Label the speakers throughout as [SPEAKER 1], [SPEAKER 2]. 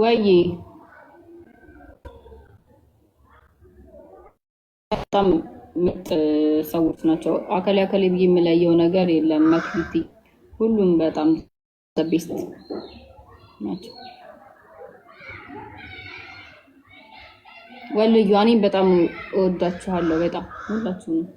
[SPEAKER 1] ወይ በጣም ምርጥ ሰዎች ናቸው። አከሌ አከሌ ብዬ የምለየው ነገር የለም። መክሊቲ ሁሉም በጣም best ናቸው። ወልዩ እኔም በጣም እወዳችኋለሁ። በጣም ሁላችሁንም።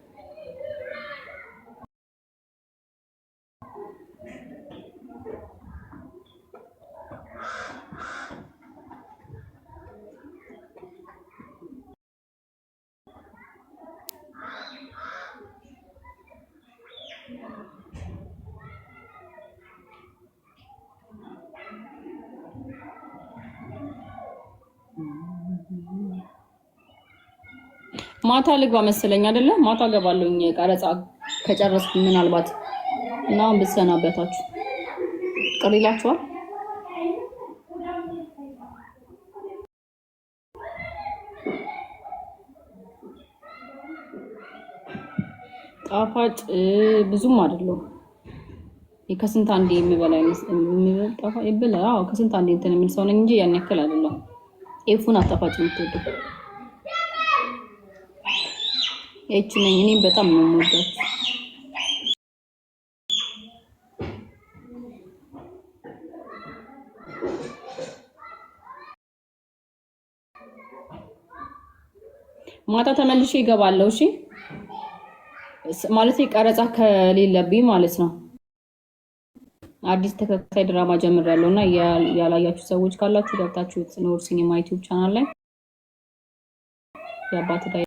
[SPEAKER 1] ማታ ልግባ መሰለኝ አይደለ? ማታ ገባለሁኝ ቀረጻ ከጨረስኩ ምናልባት እና አሁን ብሰናበታችሁ ቅር ይላችኋል? ጣፋጭ ብዙም አይደለሁም። ከስንት አንዴ የምበላ ከስንት አንዴ እንትን የምል ሰው ነኝ እንጂ ያን ያክል አይደለሁም። ኤፉን አጣፋጭ የምትወደው ይቺ ነኝ። እኔም በጣም ነው የምወዳችሁ። ማታ ተመልሼ ይገባለሁ። እሺ ማለት ቀረጻ ከሌለብኝ ማለት ነው። አዲስ ተከታታይ ድራማ ጀምሬያለሁ እና ያላያችሁ ሰዎች ካላችሁ ገብታችሁ ኖር ሲኒማ ዩቲዩብ ቻናል ላይ የአባት